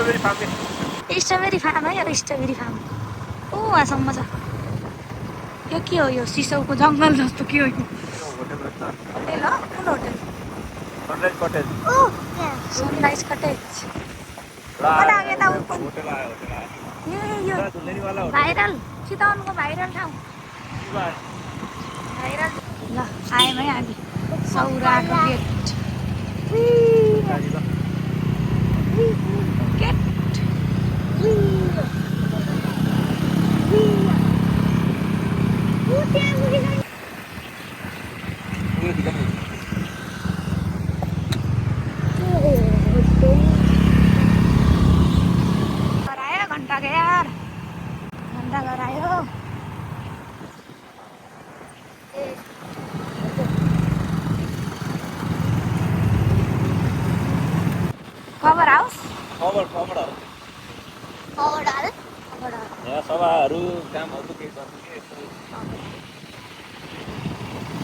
Strawberry farm है यो strawberry farm ओ वहाँसम्म छ यो के हो यो सिसौको जङ्गल जस्तो के हो यो होटेल हो कुन होटेल सनराइज कटेज भाइरल चितवनको भाइरल ठाउँ भाइरल ल आयौँ है हामी सौराको गेट गेट करायो घन्टा गयो यार घन्टा करायो खबर हाउस यहाँ सभाहरू कामहरू केही गर्नु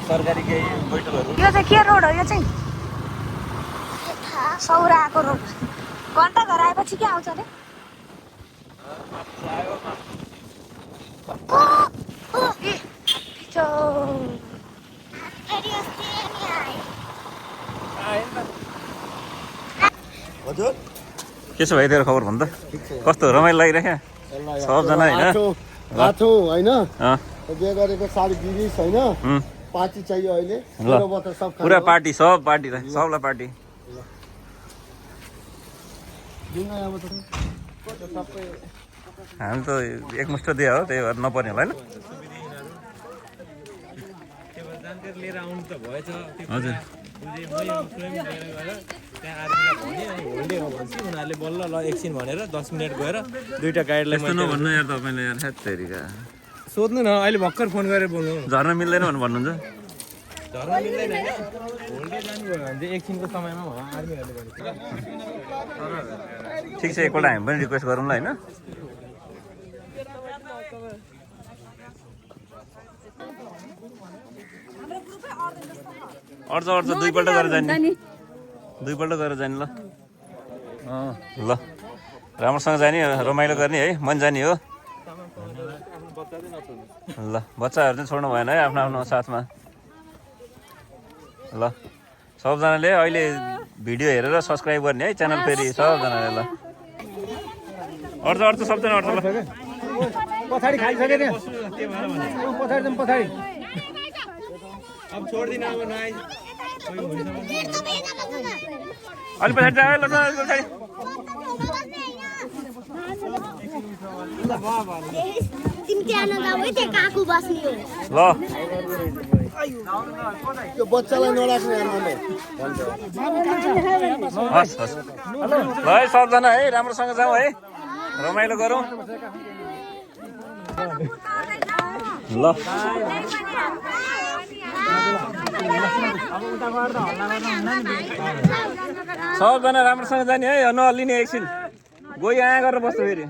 सरकारी केही बैठकहरू यो चाहिँ के रोड हो यो चाहिँ सौराको रोड घन्टा घर आएपछि के आउँछ अरे हजुर के छ भाइ तेरो खबर भन् त कस्तो रमाइलो लागिरहेको सबजना होइन जे गरेको साढे 20 होइन पार्टी चाहियो अहिले पुरा पार्टी सब पार्टी सबलाई पार्टी हामी त एकमुष्ट दियो हो त्यही भएर नपर्ने होला होइन लिएर आउनु त भएछ हजुर होल्डे हो भन्छ उनीहरूले बल्ल ल एकछिन भनेर 10 मिनट गएर दुईटा गाइडलाई नभन्नु यार तपाईँले यार हेत्तेरिका सोध्नु न अहिले भर्खर फोन गरेर बोल्नु झर्न मिल्दैन भनेर भन्नुहुन्छ झर्न मिल्दैन होइन होल्डे जानुभयो भने चाहिँ एकछिनको समयमा आर्मीहरूले भनेको ठिक छ एकपल्ट हामी पनि रिक्वेस्ट गरौँ ल होइन अर्ज दुईपल्ट गरेर जाने दुईपल्ट गरेर जाने ल ल राम्रोसँग जाने रमाइलो गर्ने है मन जाने हो ल बच्चाहरू चाहिँ छोड्नु भएन है आफ्नो आफ्नो साथमा ल सबजनाले अहिले भिडियो हेरेर सब्सक्राइब गर्ने है च्यानल फेरि सबजनाले ल अर्ज सबजना अर्ज ल पछाडि खाइसके नि पछाडि पछाडि अब छोड्दिन अब नआइ अलि पछाडि जाऊ ल पछाडि ल त्यो बच्चालाई नराख्नु हस् हस् ल है सबजना है राम्रोसँग जाउँ है रमाइलो गरौँ ल सबजना राम्रोसँग जाने है नहल्लिने एकछिन गई यहाँ गरेर बस्नु फेरि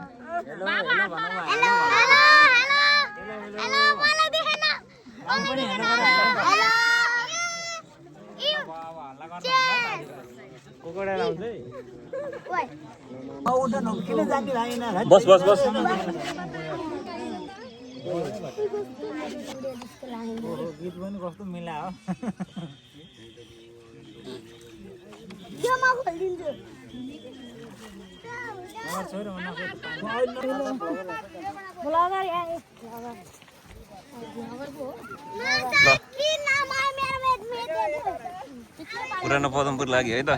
बस बस बस गीत पनि कस्तो मिला हो पुरानो पदमपुर लाग्यो है त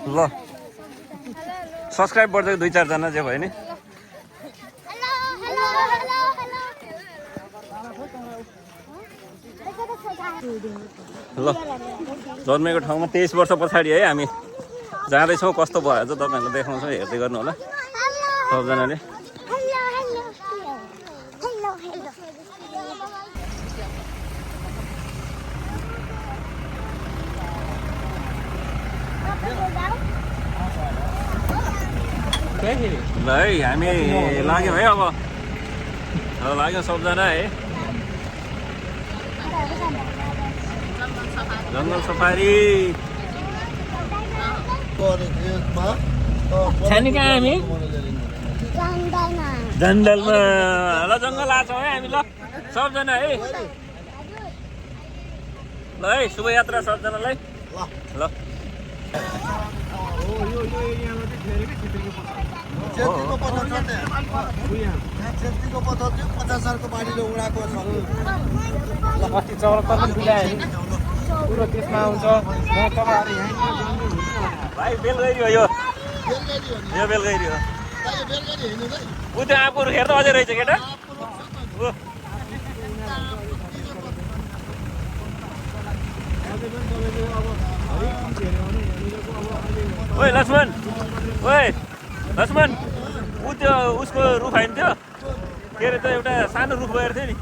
ल सब्सक्राइब गर्दै 2-4 जना जे भयो नि ल जन्मेको ठाउँमा 23 वर्ष पछाडि है हामी जाँदैछौँ कस्तो भयो चाहिँ तपाईहरुले देखाउँछौँ हेर्दै गर्नु होला सबजनाले ल है हामी लाग्यौँ है अब लाग्यौँ सबजना है जङ्गल सफारी छानी कहाँ हामी जङ्गलमा ल जङ्गल आछौँ है हामी ल सबजना है ल है शुभयात्रा सबजनालाई ल छेत्रीको पत्थर छ त्यहाँ छेत्रीको पत्थर थियो 50 सालको बाढीले उडाएको छ अस्ति चौरत्तर पनि बिलायो पुरो त्यसमा आउँछ तपाईँहरू भाइ बेलगैरी हो यो बेलगैरी हो बेलगढी हेर्नु है ऊ त्यो आँपहरू हेर्नु अझै रहेछ केटा ओइ लक्ष्मण ऊ त्यो उसको रुख होइन त्यो के अरे त्यो एउटा सानो रुख भएर थियो नि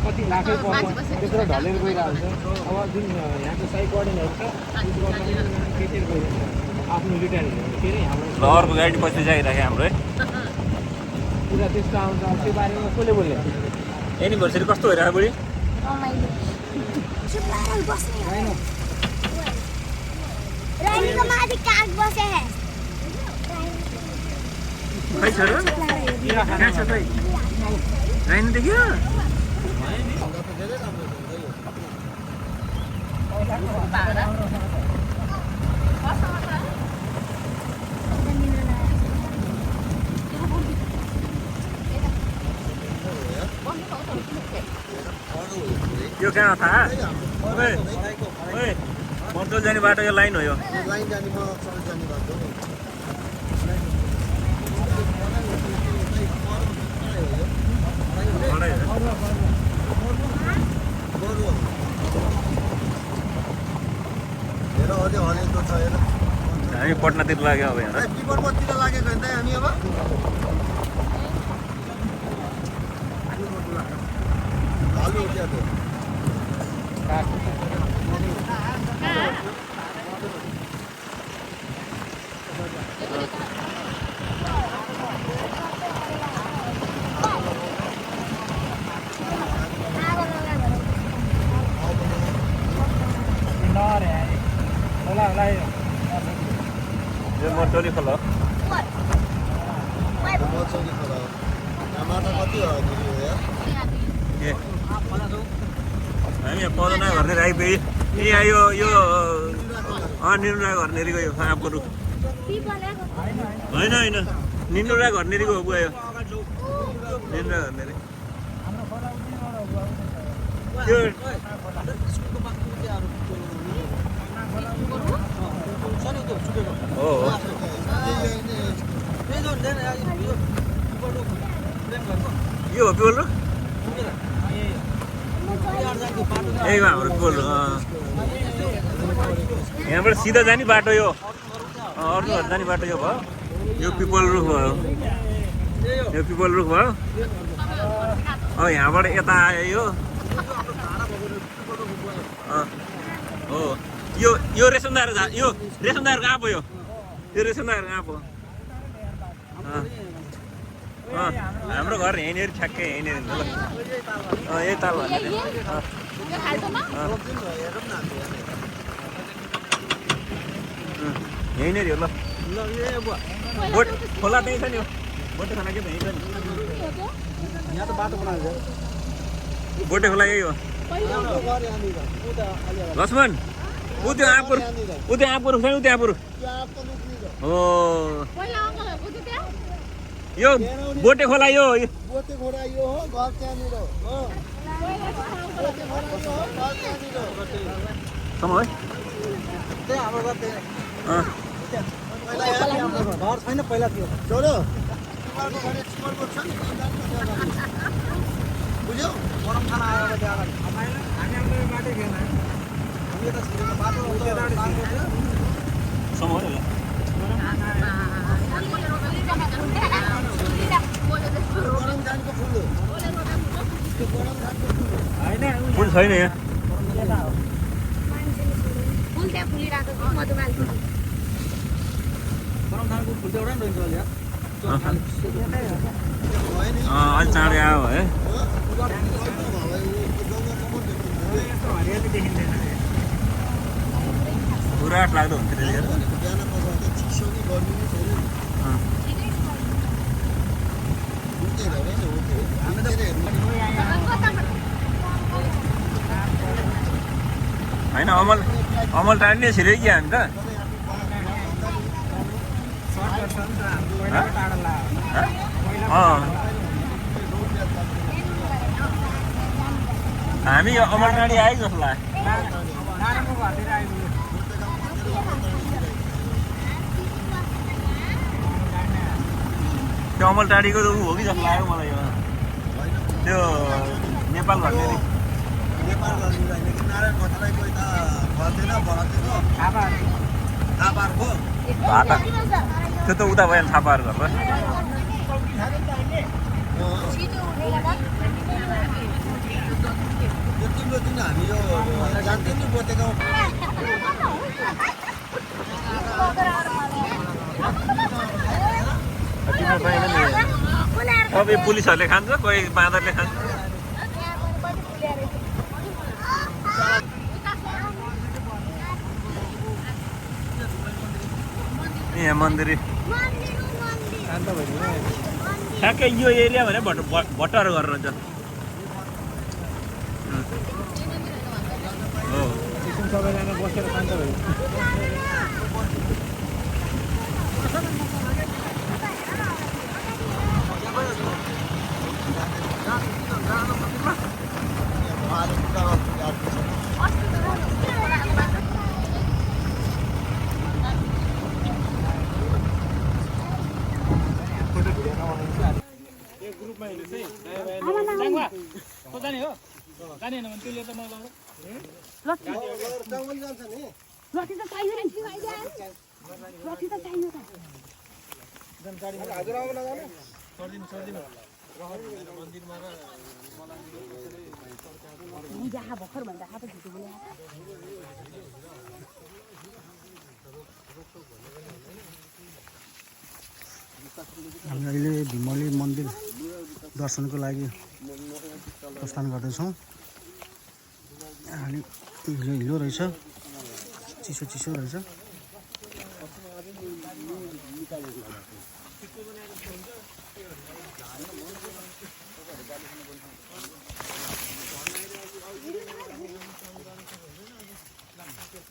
कति लाखै पर्छ त्यत्रो ढलेर गइरहेको छ अब जुन यहाँको साइड गार्डनहरू छ आफ्नो रिटायर के अरे हाम्रो अर्को गाडी पछि जाइराखेँ हाम्रो है पुरा त्यस्तो आउँछ त्यो बारेमा कसले बोल्यो एनिभर्सरी कस्तो भइरहेको बुढी खै छोरो कहाँ छ खै राइनो देख्यो यो कहाँ थाहा मन्टोल जाने बाटो यो लाइन हो यो लाइन जाने म सबै जाने बाटो हेर अझै हरेको छ हेर हामी पटनातिर लाग्यो अब यहाँ पिपरपत्तिर लागेको होइन हामी अब हाल्नु क्या त यो मन्टोली खोला मचौरी खोला हो माटा कति हो ए हामी यहाँ पदना घरनेर आइपुग्यो यहाँ यो निनुरा घरनेरीको यो आँपको रुख होइन निनुरा घरनेरीको हो बुवा यो निनुरा घरनेरी त्यो हो यो हो पिपल रुख ए हाम्रो पिपल रुख यहाँबाट सिधा जाने बाटो यो अर्कोहरू जाने बाटो यो भयो यो पिपल रुख भयो यो पिपल रुख भयो यहाँबाट यता आयो यो हो यो रेशमदारको यो रेशमदारको आँप हो यो रेशमदारको आँप हो हाम्रो घर यहीँनिर ठ्याक्कै यहीँनिर ल यही ताल भनेर यहीँनिर हो ल बोट खोला त्यहीँ छ नि हो बोटे खोला के यहीँ छ नि यहाँ त बाटो बनाएको बोटे खोला यही हो लक्ष्मण ऊ त्यो आँपको रुख छैन ऊ त्यो आँपको रुख हो यो बोटे खोला यो बोटे खोला यो हो घर त्यहाँनिर हो सम्म है घर छैन पहिला थियो छोरो बुझ्यौ गरम खाना आयो त्यहाँ अगाडि हामी आउँदा बाटै थिएन हामी यता छिरेको बाटो सम्म है गरम जानेको फुल फुल छैन यहाँ फुल त्यहाँ फुलिरहेको छ मधुमालको अलि चाँडै आयो है पुरा लाग्दो हुन्थ्यो त्यतिखेर होइन अमल टाढ्ने छिरे कि हामी त हामी अमल टाढी आयो जस्तो लाग्यो त्यो अमल टाढीको त ऊ हो कि जस्तो लाग्यो मलाई त्यो नेपाल भन्ने नि नेपाल भन्ने नारायण भट्टराईको यता भन्दैन भरतको थापाहरूको भाटा त्यो त उता भयो थापाहरू घर यो तिम्रो जुन हामी यो जान्थ्यौँ नि बोतेको सबै पुलिसहरूले खान्छ कोही बाँदरले खान्छ यहाँ मन्दिर ठ्याक्कै यो एरिया भने भट्टाहरू गरेर हुन्छ सबैजना बसेर खान्छ भयो भर्खर भन्दा हात झुटो बोले हामी अहिले भिमली मन्दिर दर्शनको लागि प्रस्थान गर्दैछौँ अलि हिलो रहेछ चिसो चिसो रहेछ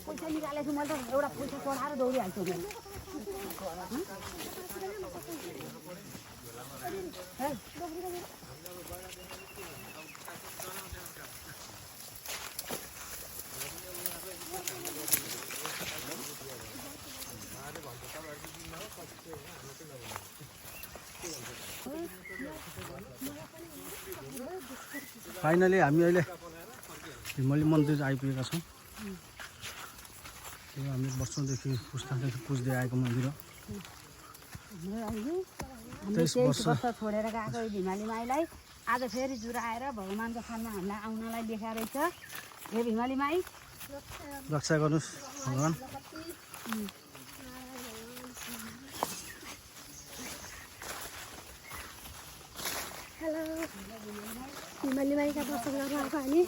पैसा निकालेको मैले त एउटा पैसा चढाएर दौडिहाल्छु फाइनली हामी अहिले भिमली मन्दिर आइपुगेका छौँ यो हामीले वर्षौँदेखि पुस्तादेखि पुज्दै आएको मन्दिर हो 23 वर्ष छोडेर गएको भिमाली माईलाई आज फेरि जुराएर भगवान्को थानमा हामीलाई आउनलाई लेखा रहेछ हे भिमाली माई रक्षा गर्नुहोस् भगवान् हेलो भिमाली माईका दर्शन गर्न आएको हामी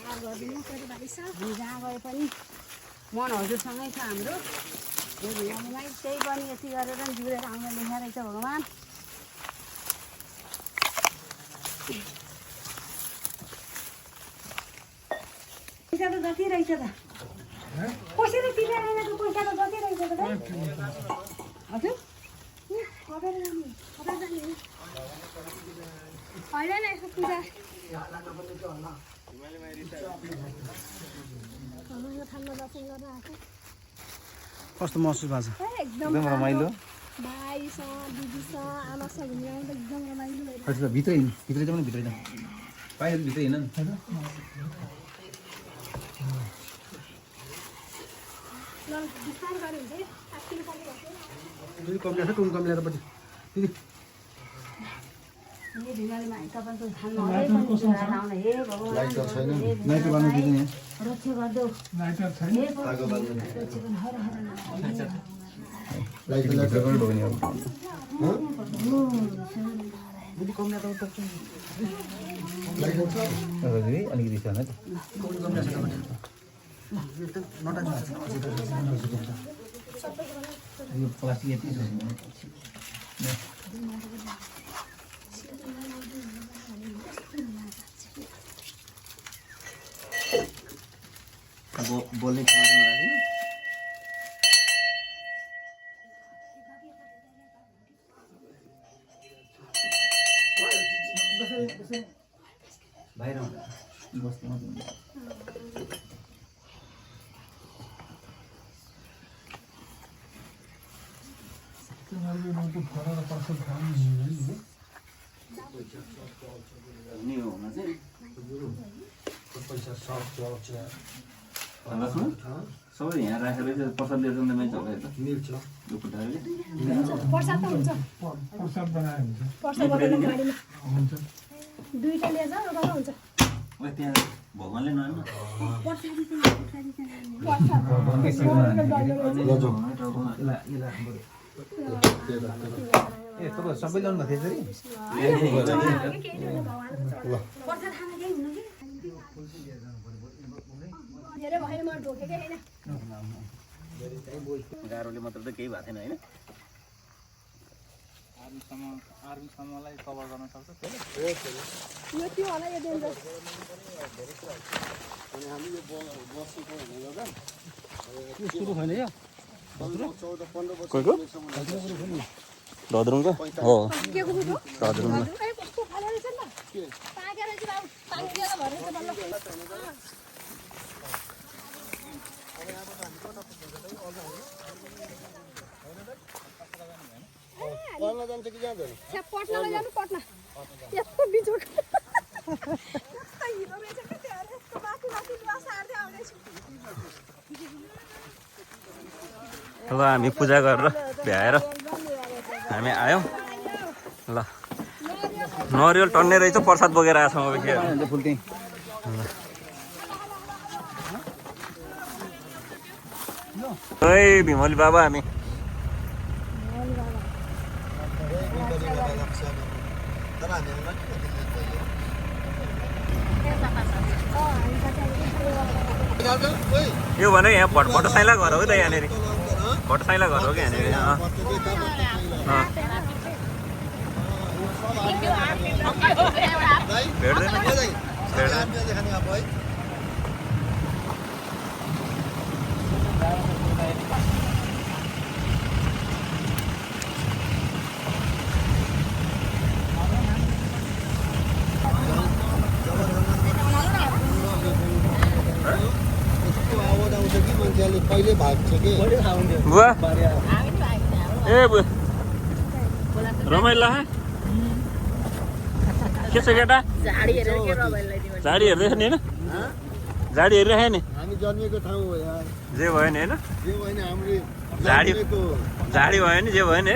जहाँ गए पनि मन हजुरसँगै छ हाम्रो यो भिमाली माई त्यही पनि यति गरेर जुरेर आउन लेखा रहेछ भगवान् पैसा त जति रहेछ त कसरी तिरेर आइनको पैसा त जति रहेछ त हजुर कबेर जाने होइन न यसको पूजा थानमा दर्शन गर्न आएको कस्तो महसुस भएको छ एकदम रमाइलो भाइसँग दिदीसँग आमासँग घुमेर एकदम रमाइलो भित्रै भित्रै जाउँ न भित्रै जाउँ बाहिर भित्रै हिँड बिस्तारै गऱ्यो हुन्छ है दिदी कम्प्लेट छ टुन कम्प्लेट पछि दिदी लाइट त छैन लाइट बाल्नु दिँदैन यहाँ आगो बाल्नु लाइट भित्र पनि भयो नि अब लाइट छ अलिकति छ होला यो प्लास्टिक यति छ अब बोल्ने ठाउँमा राख्दैन बाहिर बस्नु नि हो हुन चाहिँ पैसा सर्ट चल्छ सबै यहाँ राखेर चाहिँ प्रसाद लिएर जाँदा मिल्छ होला त मिल्छ यो खुट्टाले प्रसाद त हुन्छ प्रसाद बनायो प्रसाद बनाएर गाडीमा दुईटा लिएर जाऊ र हुन्छ त्यहाँ भगवान्ले नआउनु ए तपाईँ सबै ल्याउनु भएको थियो गाह्रोले मात्र त केही भएको थिएन होइन आर्मीसम्मलाई कभर गर्न सक्छ यो त्यो होला यो डेन्जर अनि हामी यो बसेको हुने गर्दा सुरु छैन यो 14-15 वर्ष कोहीको धद्रुङको हो के को हो धद्रुङको कस्तो खाले रहेछ नि त पाकेर चाहिँ बाउ पाकेर भरेर चाहिँ बल्ल पढ्न जान्छ कि जाँदैन पटना जानु पटना यस्तो बिजोड हिरो रहेछ के त्यो अरे यस्तो माथि माथि लुगा सार्दै आउँदैछु ल हामी पूजा गरेर भ्याएर हामी आयौँ ल नरिवल टन्ने रहेछ प्रसाद बोकेर आएको छौँ अब के फुल त्यहीँ ओइ भिमली बाबा हामी तर हामीहरूलाई यो भने यहाँ भट्टसाइला घर हो त यहाँनिर भट्टसाइला घर हो कि यहाँनिर भेट्दैन आवाज आउँछ कि मान्छेले कहिले भाग्छ कि बुवा ए बुवा रमाइलो के छ केटा झाडी हेर्दैछ नि होइन झाडी हेरिरहेको नि हामी जन्मेको ठाउँ हो यार जे भयो नि होइन जे भयो नि हामीले झाडी झाडी भयो नि जे भयो नि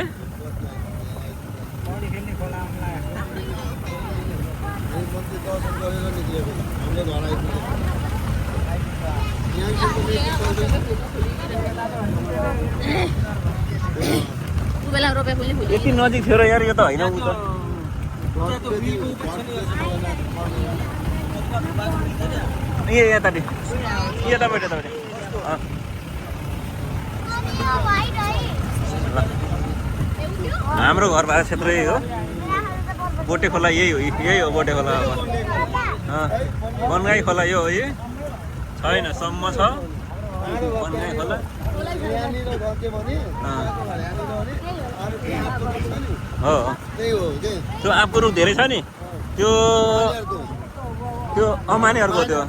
मन्दिर दर्शन गरेर निक्लेको हाम्रो घर आइपुग्यो यति नजिक थियो र यार यो त होइन उ त यतापट्टि यतापट्टि हाम्रो घर भएको क्षेत्र यही हो बोटे खोला यही हो बोटे खोला बनगाई खोला यो हो यही छैन सम्म छ बनगाई खोला हो त्यो आँपको रुख धेरै छ नि त्यो अमानेहरूको त्यो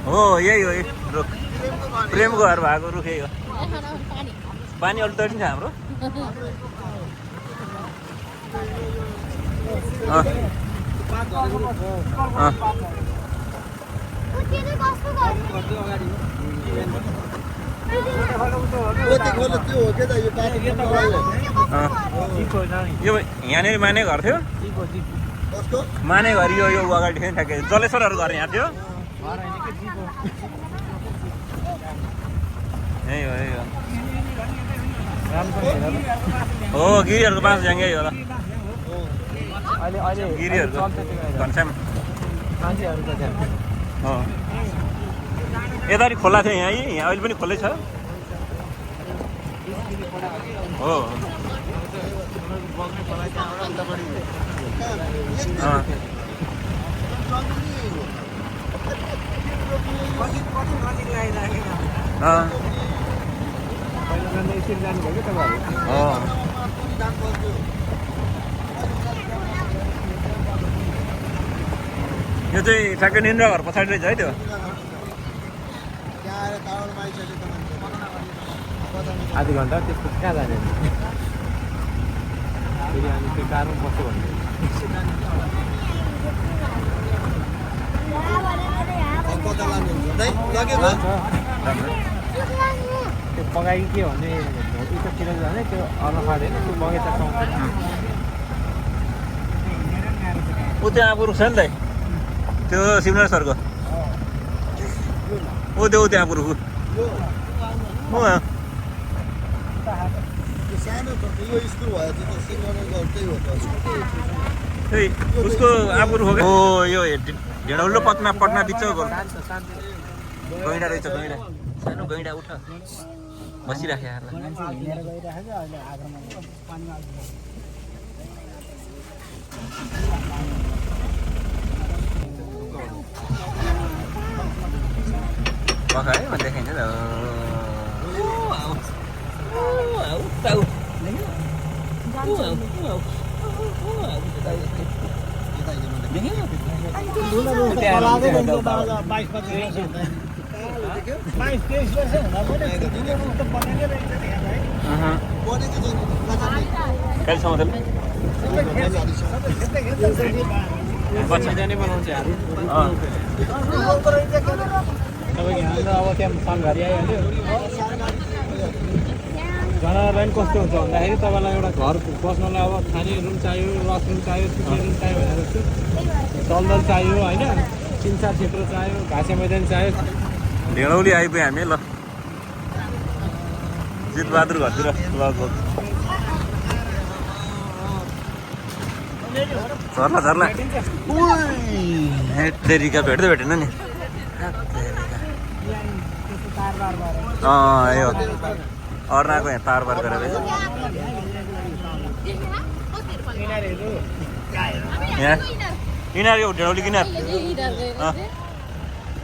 हो यही हो रुख प्रेमको घर भएको रुख यही हो पानी अलिक तरिन्छ हाम्रो त्यो हो के त यो यो यहाँनिर माने घर थियो कसको माने घर यो यो अगाडि थियो नि ठ्याक्कै जलेश्वरहरू घर यहाँ थियो यही हो यही हो हो गिरीहरूको बाँस झ्याङ्गै हो ल गिरीहरूको घनश्याम हो यतापट्टि खोला थियो यहाँ यहाँ अहिले पनि खोलै छ हो यो चाहिँ ठ्याक्कै निन्द्रा घर पछाडि रहेछ है त्यो त्यहाँ आएर टावरमा आइसक्यो त मान्छे आधी घन्टा त्यसको कहाँ जाने फेरि अनि त्यो कारमा बस्यो भने कता लानुहुन्छ लगेको त्यो पकाइ के भने उतातिर जाने त्यो अनुहार होइन त्यो बगैँचासँग ऊ त्यहाँ पुरुष छ नि त त्यो सिमनर सरको ऊ त्यो त्यहाँ पुरुष सानो छ यो स्कुल भयो त्यो सिङ्गल त्यही हो त त्यही उसको आपुर हो क्या हो यो ढेँडौलो पटना बिच गैँडा रहेछ गैँडा सानो गैँडा उठ बसिराख्यो पकायो भने देखाइन्छ कहिलेसम्म जाने बनाउँछ तपाईँको यहाँ त अब त्यहाँ पानघारी आइहाल्यो जनावरलाई पनि कस्तो हुन्छ भन्दाखेरि तपाईँलाई एउटा घर बस्नलाई अब खाने रुम चाहियो वासरुम चाहियो सुत्ने रुम चाहियो भनेर जस्तो दलदल चाहियो होइन सिमसार क्षेत्र चाहियो घाँसे मैदान चाहियो ढेँडौली आइपुग्यो हामी ल जितबहादुर घरतिर लगभग झर्ला झर्ला तेरिका भेट्दै भेटेन नि यो अर्नाको यहाँ तारबार गरेर यहाँ इनार यो ढेँडौली किनार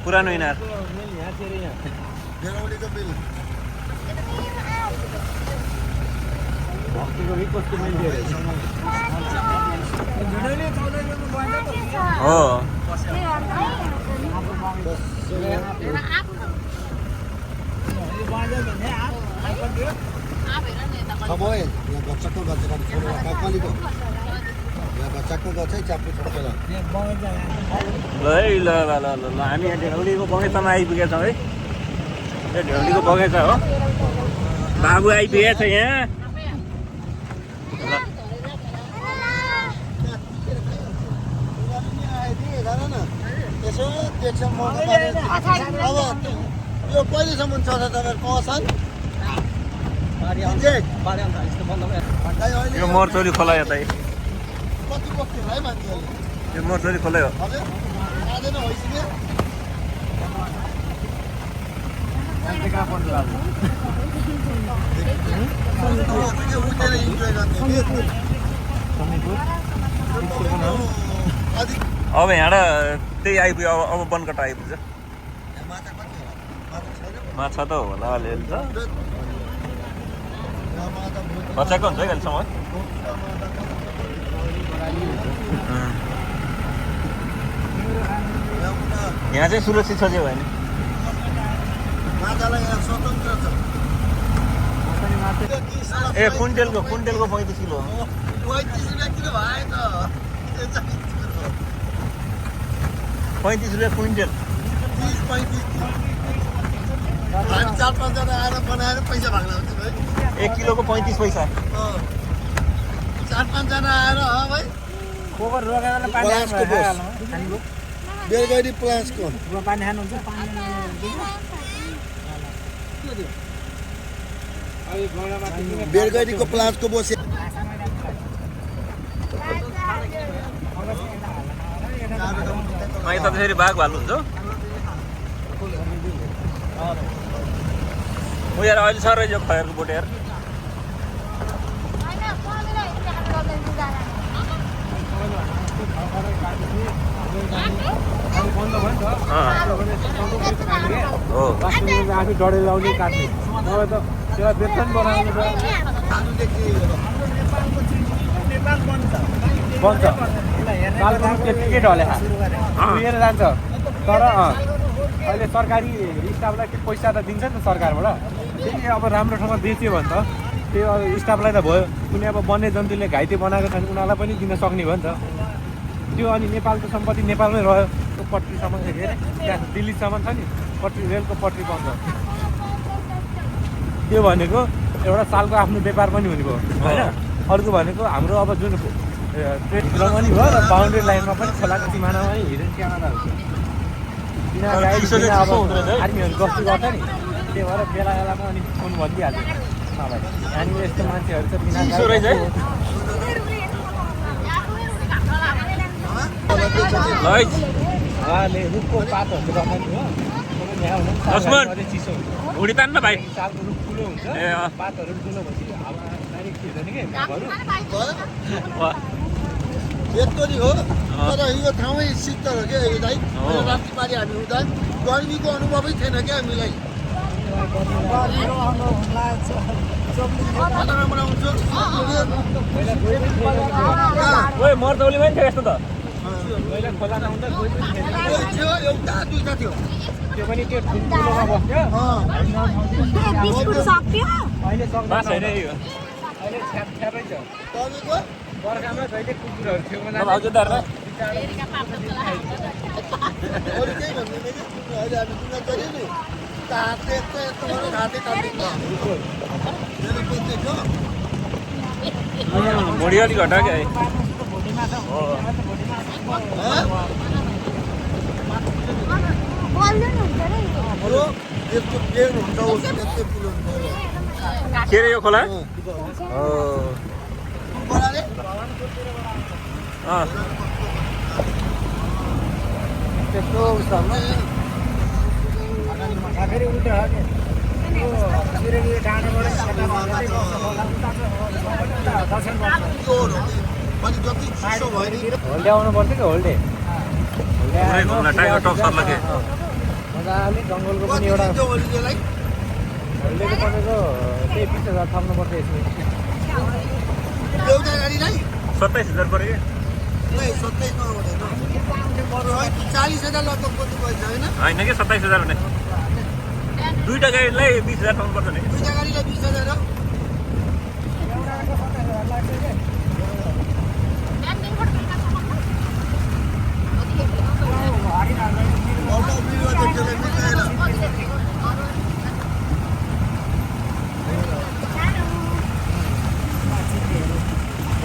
पुरानो इनार ढेँडौलीको बिल हो खबर यहाँ बच्चाको गर्छ छोरो कलिको यहाँ बच्चाको गर्छ है च्याप्पु छोटो ल है ल ल ल ल हामी यहाँ ढेँडौलीको बगैँचामा आइपुगेका छौँ है यो ढेँडौलीको बगैँचा हो बाबु आइपुगेको छ यहाँ यसो देख्छ म अब यो कहिलेसम्म चल्छ तपाईँहरूको असन यो मर्चौली खोला यतै कति बस्थ्यो है मान्छेहरूले यो मर्चौली खोलै हो हजुर आँदैन भइसक्यो उठेर इन्जोय गर्ने अब यहाँबाट त्यही आइपुग्यो अब बनकट आइपुग्छ माछा त होला अलिअलि छ बच्चाको हुन्छ है अहिलेसम्म यहाँ चाहिँ सुरक्षित छ जे भयो नि ए कुइन्टेलको 35 किलो 35 रुपियाँ क्विन्टल 4-5 जना आएर बनाएर पैसा भाग्न हुन्छ भाइ 1 किलोको 35 पैसा 4-5 जना आएर भाइ पोखर रोकेर पानी पलासको बोस। खानु बेलगैडी प्लासको पानी खानुहुन्छ बेलगैडीको प्लासको बोस यता फेरि बाघ भालु हुन्छ म यार अहिले सर यो खयरको बोट यार हो आफै डढे लाउने काट्ने नभए त त्यसलाई बेतन बनाउनु त बन्छ कालको त्यत्तिकै ढले पुगेर जान्छ तर अहिले सरकारी स्टाफलाई के पैसा त दिन्छ नि त सरकारबाट फेरि अब राम्रो ठाउँमा बेच्यो भने त त्यो स्टाफलाई त भयो कुनै अब वन्यजन्तुले घाइते बनाएको छ भने उनीहरूलाई पनि दिन सक्ने भयो नि त त्यो अनि नेपालको सम्पत्ति नेपालमै रह्यो त्यो पट्रीसम्म के अरे त्यहाँ दिल्लीसम्म छ नि पट्री रेलको पट्री बन्छ त्यो भनेको एउटा सालको आफ्नो व्यापार पनि हुने भयो होइन अर्को भनेको हाम्रो अब जुन ट्रेडभित्रमा पनि भयो र बााउन्ड्री लाइनमा पनि खोलाको सिमानामा पनि हिँडेन क्यामेराहरू छ अब आर्मीहरू गस्ती गर्छ नि त्यही भएर बेला बेलामा अनि फोन भनिदिइहाल्छ नभए यहाँनिर यस्तो मान्छेहरू छ बिना उहाँले रुखको पातहरू लगाउने हो चिसो हुन्छ उडी तान्न भाइ सालको रुख ठुलो हुन्छ पातहरू ठुलो भएपछि हावा डाइरेक्ट छिर्दैन कि यस्तो नि हो तर यो ठाउँै शीतल हो क्या यो दाइ राति पारि हामी हुँदा गर्मीको अनुभवै थिएन क्या हामीलाई मर्दौली पनि थियो यस्तो त पहिला खोला नहुँदा कोही पनि थिएन थियो एउटा दुईटा थियो त्यो पनि त्यो ठुलोमा बस्थ्यो अहिले सक्दैन अहिले छ्यापै छ तपाईँको बर्खामा जहिले कुकुरहरू छेउमा भाउजू दार्रा अरू केही भन्दैन कि अहिले हामी दुःख गऱ्यो नि हातले यस्तो यस्तो गरेर हातै काटिन्छ मेरो पेट थियो भुँडी अलिक घटा क्या हो यस्तो पेड हुन्छ यस्तै ठुलो हुन्छ के अरे यो खोला खोलाले त्यस्तो उस्तमा फेरि उल्टा जति चिसो भयो नि होल्डे आउनु पर्छ कि होल्डे टाइगर टप सर्ला के मजाले जङ्गलको पनि एउटा होलीलाई होल्डेको तपाईँको त्यही 20,000 थप्नुपर्छ यसमा एउटा गाडीलाई 27,000 पऱ्यो नै 27 हुँदैन 40,000 लगभग कति पैसा होइन होइन कि 27,000 हुने दुईवटा गाडीलाई 20,000 थप्नु पर्छ नि दुईटा गाडीलाई 20,000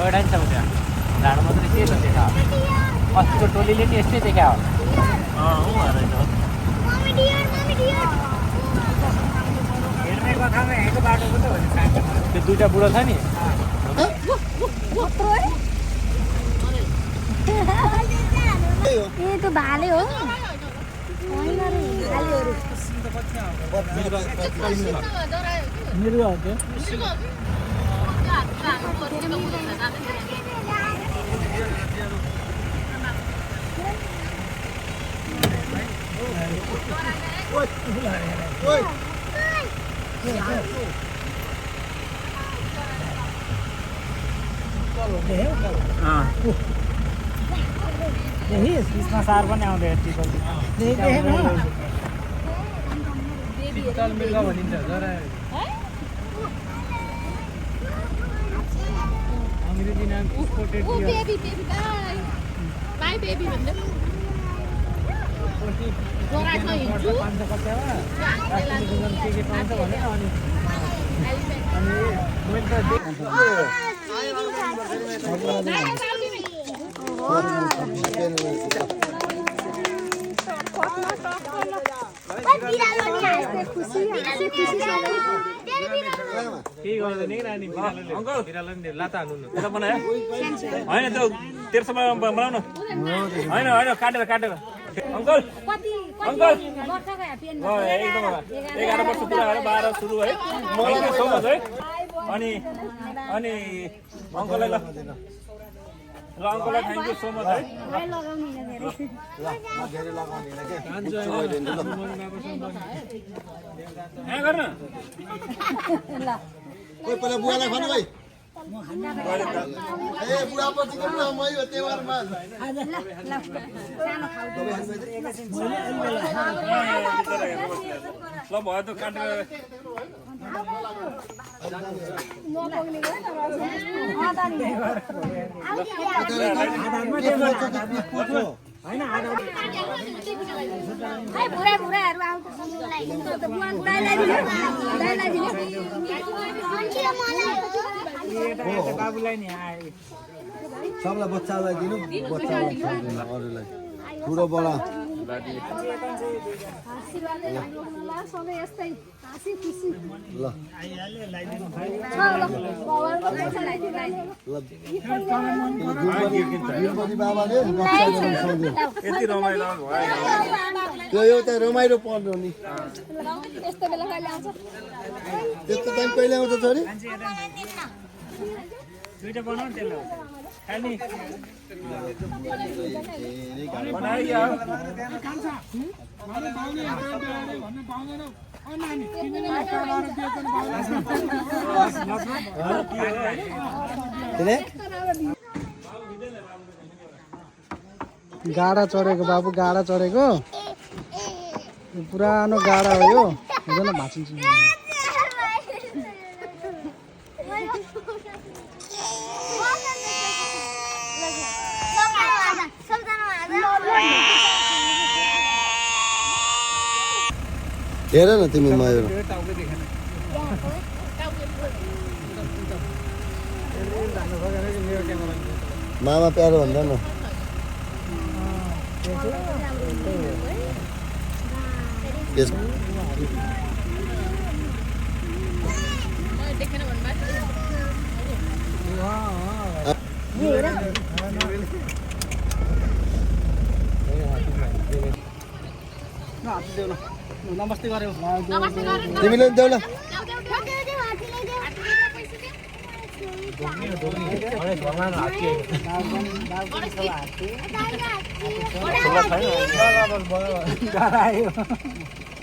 गइरहेको छ त्यहाँ झाड मात्रै के त देखा अस्तिको टोलीले नि यस्तै देखा हो हेर्ने कथामा हेर्को बाटो पनि हो त्यो दुईवटा बुढो छ नि ये तो भाले हो मेरो हो त्यो यसमा सार पनि आउँदै मृग भनिन्छ जरा अङ्ग्रेजी नाम स्पोटेड पाउँछ कतिमा के पाउँछ भनेर अनि मैले त केही गर्दैन कि नानी बिरालोले लाता हाल्नु न यता बनायो होइन त्यो तेर्सोमा बनाउ न होइन होइन काटेर काटेर अङ्कल अङ्कल एकदम 11 वर्ष पुरा गरेर 12 सुरु है थ्याङ्क यू सो मच है अनि अनि अङ्कललाई ल अङ्कललाई थ्याङ्क यू सो मच है यहाँ गर्न कोही पहिला बुवालाई खानु भाइ ए बुवा पछि गर्नु न मै हो त्यौहारमा ल भयो त काटेर बाबुलाई नि आए सबलाई बच्चालाई दिनु बच्चालाई अरूलाई ठुलो बडा ल बाबाले यति रमाइलो भयो यो एउटा रमाइलो पर्छ नि त्यस्तो टाइम कहिले आउँछ छोरी दुईटा बनाउ न त्यसलाई खाली गाडा चढेको बाबु गाडा चढेको पुरानो गाडा हो यो हुँदैन भाँचिन्छ हेर न तिमी मयूर मामा प्यारो भन्दा न नमस्ते गर्यो तिमीले देऊ ल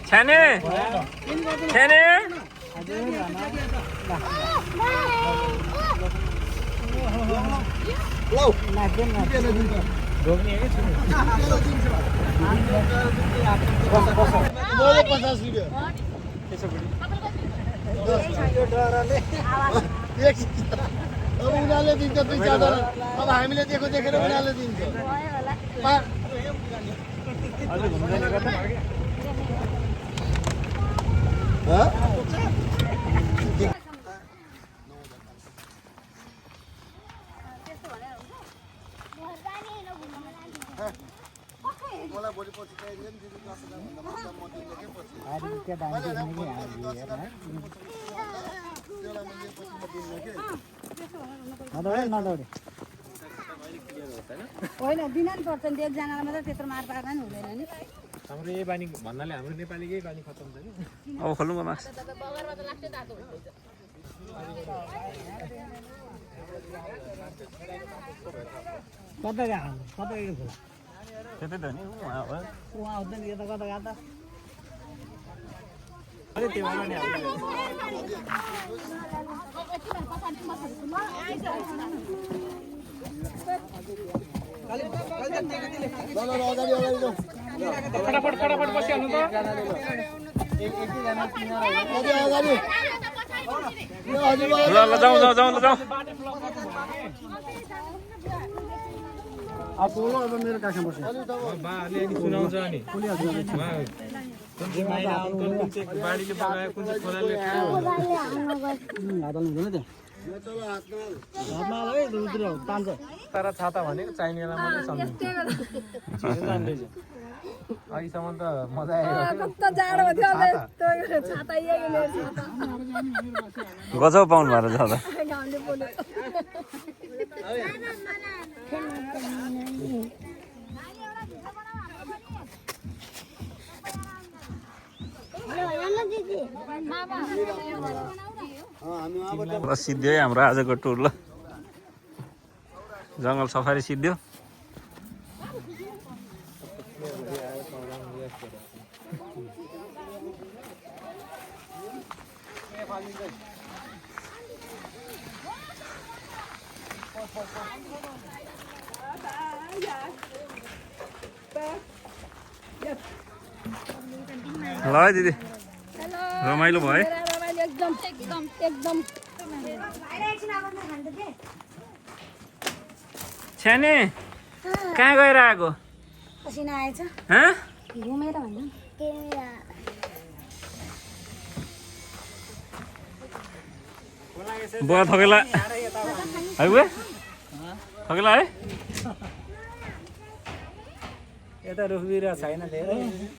छ्याने छ्याने मैले 50 रुपियाँ अब उनीहरूले दिन्छ 2-4 अब हामीले दिएको देखेर उनीहरूले दिन्छ मलाई भोलि पछि चाहिँदैन दिदी 10,000 भन्दा बच्चा म दिने के पछि होइन दिन नि पर्छ नि एकजनालाई मात्रै त्यत्रो मार पाएर नि हुँदैन नि हाम्रो यही बानी भन्नाले हाम्रो नेपालीकै बानी खत्तम छ नि अब खोल्नु मास कता गएको कता गएको त्यतै त नि उहाँ आउँदैन यता कता गएको त अरे त्यो वाला नि फटाफट फटाफट बसिहाल्नु त ल ल जाउँ जाउँ जाउँ ल जाउँ अब बोलो अब मेरो काखमा बस्यो बाले नि सुनाउँछ नि कुन चाहिँ माइला अङ्कल कुन चाहिँ बाडीले बगायो कुन चाहिँ खोलाले हातले हुँदैन त्यो तर छाता भनेको चाहिनेलाई मात्रै सम्झिन्छ अहिलेसम्म त मजा आयो गजब पाउनु भएर जाँदा ल सिद्धियो है हाम्रो आजको टुर ल जङ्गल सफारी सिद्धियो ल है दिदी रमाइलो भयो है छ्याने कहाँ गएर आएको पसिना आएछ हँ घुमेर भन्नु बुवा थकेला है बुवा थकेला है यता रुख बिरुवा छैन धेरै